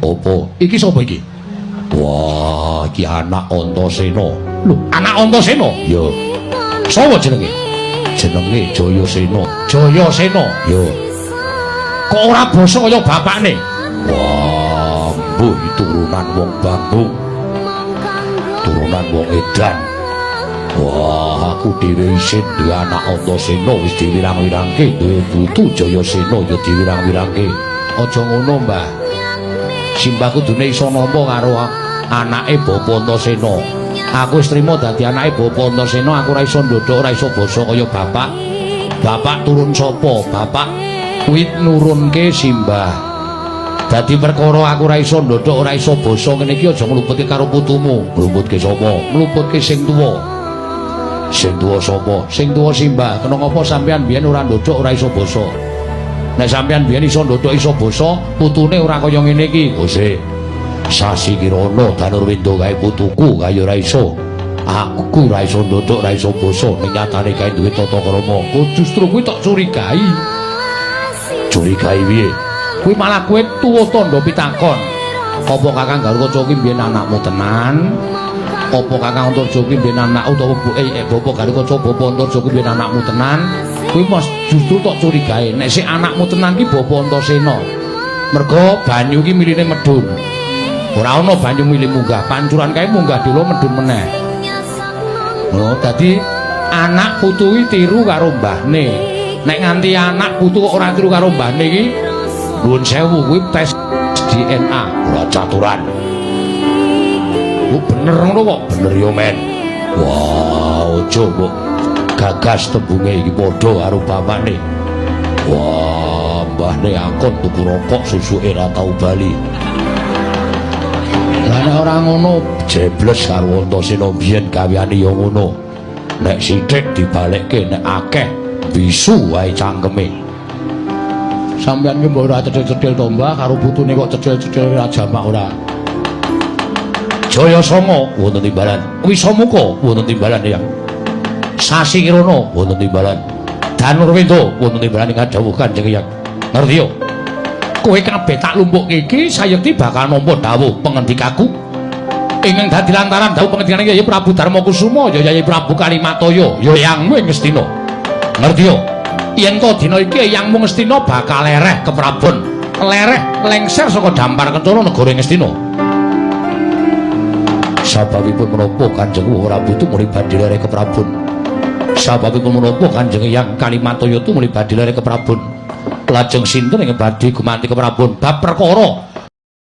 Apa? Iki sapa iki? Wah, iki anak Antasena. Lho, anak Antasena? Ya. Sapa jenenge? Jenenge Jayasena. Jayasena? Ya. Kok ora basa kaya bapakne? Wah, mbuh turunan wong Bambung. Turunan wong edan. Wah, aku dhewe isin duwe anak Antasena wis diwirang-wirangke, duwe putu Jayasena ya diwirang-wirangke. Aja ngono, Mbah. Simbah kudune iso nampa karo anake Bapa Antasena. Aku wis trima dadi anake Bapa Antasena, aku ora iso ndodhok, ora iso basa kaya bapak. Bapak turun sapa? Bapak kuwi nurunke simbah. Dadi perkara aku ora iso ndodhok, ora iso basa ngene iki aja ngluputke karo putumu. Ngluputke sapa? Ngluputke sing tuwa. Sing tuwa sapa? Sing tuwa simbah. Kena ngapa sampean biyen ora ndodhok, ora iso basa? Nek sampean biyen iso ndodhok iso basa, putune ora kaya ngene iki. Gose. Sasi Kirana Danurwenda kae putuku kaya ora iso. Aku ora iso ndodhok, ora iso basa, ning nyatane kae duwe tata krama. Kok justru kuwi tok curigai. Curigai piye? Kuwi malah kowe tuwa tandha pitakon. Apa Kakang Garukaca kuwi mbiyen anakmu tenan? Apa Kakang Antarja kuwi mbiyen anak utawa Bapak Garukaca Bapak Antarja kuwi mbiyen anakmu tenan? Kuwi mas justru tok curigae. Nek sik anakmu tenan ki Bapak Antasena. Mergo banyu ki miline medhun. Ora ana banyu mili munggah, pancuran kae munggah dhewe medhun meneh. Oh, dadi anak putu iki tiru karo mbahne. Nek nganti anak putu kok ora tiru karo mbahne iki nuwun sewu kuwi tes DNA ora caturan. Oh, bener ngono kok. Bener yo, men. Wah, aja mbok gagas tembunge iki padha karo bapakne. Wah, mbahne akon tuku rokok susuke ora tau bali. Lah nek ora ngono jebles karo Antasena biyen gaweane ya ngono. Nek sithik dibalekke, nek akeh bisu wae cangkeme. Sampeyan ki mbok ora cethil-cethil to, Mbah, karo putune kok cethil-cethil ora jamak ora. Jaya Sanga wonten timbalan. Wisamuka wonten timbalan ya. Sasi Kirana wonten timbalan. Danurwenda wonten timbalan ing dawuh Kanjeng Hyang. Ngerti yo? Kowe kabeh tak lumpukke iki sayekti bakal nampa dawuh pengendikaku. Ingkang dadi lantaran dawuh pengendikane Kyai Prabu Darma Kusuma ya Kyai Prabu Kalimataya ya yangmu ing Ngastina. Ngerti yo? Yen to dina iki yangmu Ngastina bakal lereh keprabon. Lereh lengser saka dampar kencana negara Ngastina. Sababipun menapa Kanjeng Prabu tumuli badhe lereh keprabon? Sababipun menapa Kanjeng Hyang Kalimataya tumuli badhe lereh keprabon? Lajeng sinten ingkang badhe gumanti keprabon bab perkara